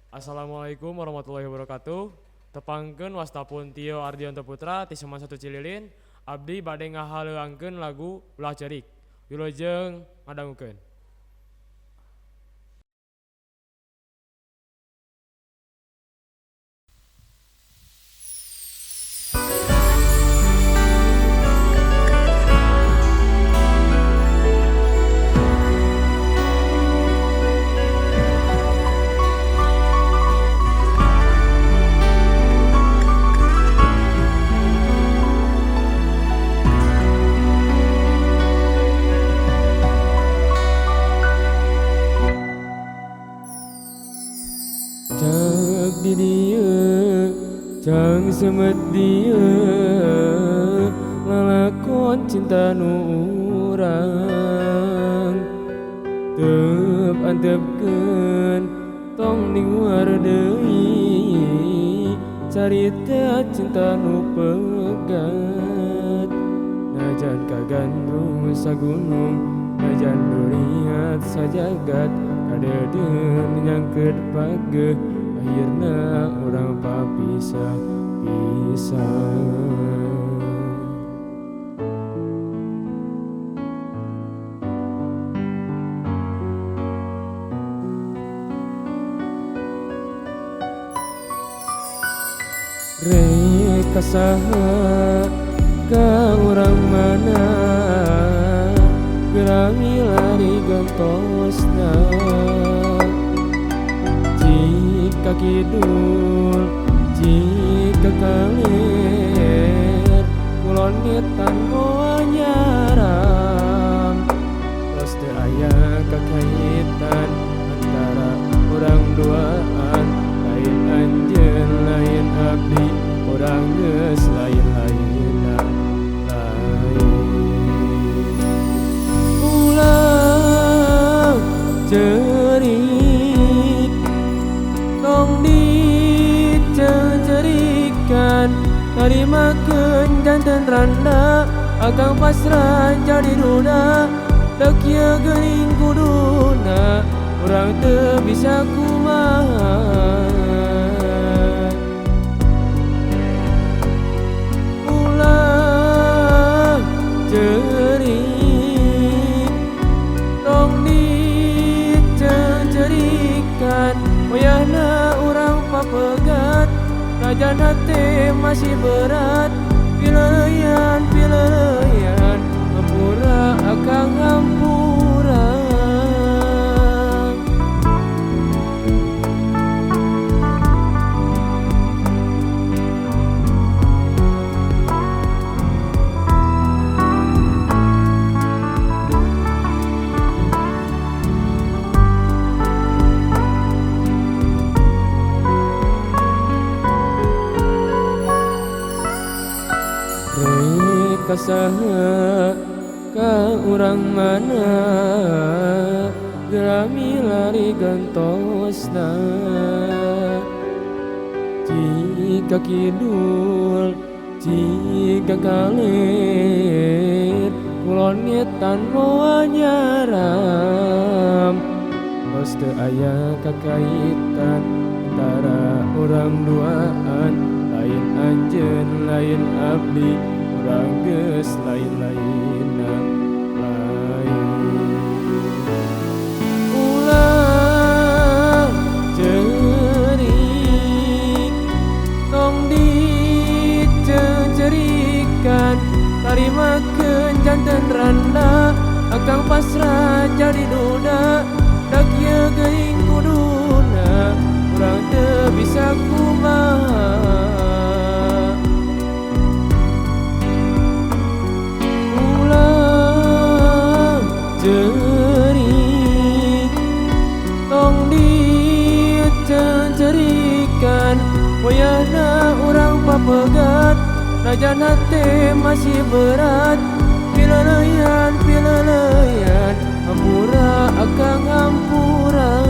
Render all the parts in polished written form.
Assalamualaikum warahmatullahi wabarakatuh. Tepangkeun wasta pun Tio Ardianto Putra ti SMAN 1 Cililin, abdi bade ngahaleuangkeun lagu Ulah Ceurik. Wilujeng ngadangukeun. Cak di dieu, cang semet dieu, lalakon cinta nu urang. Teup antepkeun tong ninguar deui, carita cinta nu pegat. Najan kagandrung sagunung, najan duriat sajagat, kadedeun nyangkeut pageuh, akhirna urang papisah-pisah. Rek ka saha ka urang mana, geura milari gantosna. Jika kidul, jika kaler, kulon ngetan moal nyaram. Tos teu aya kakaitan antara urang duaan, lain anjeun lain abdi, urang geus lain-lainna lain. Ulah ceurik, tong diceucerikan, narimakeun janten randa, akang pasrah jadi duda. Da kieu geuning kuduna, urang teu bisa kumaha. Ulah ceurik, tong diceucerikan, wayahna urang papegat, najan hate masih berat. Pileuyan pileuyan, hampura akang hampura. Rek ka saha ka urang mana, geura milari gantosna. Jika kidul, jika kaler, kulon ngetan moal nyaram. Tos teu aya kakaitan antara urang duaan, lain anjeun lain abdi, urang geus lain-lainna lain. Ulah ceurik, tong diceucerikan, tarimakeun janten randa, akang pasrah jadi duda. Da kieu geuning kuduna, urang teu bisa kumaha. Ulah ceurik, tong diceucerikan, wayahna urang papegat, najan hate masih berat. Pileuyan pileuyan, hampura akang hampura.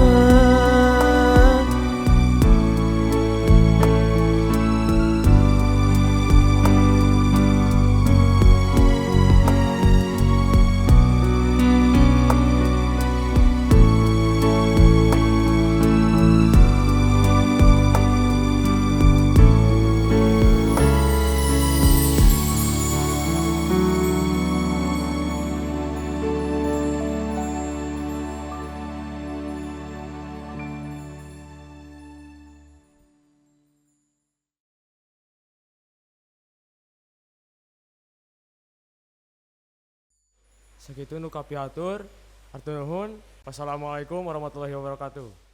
Sakitu nu kapihatur. Hatur nuhun. Wassalamualaikum warahmatullahi wabarakatuh.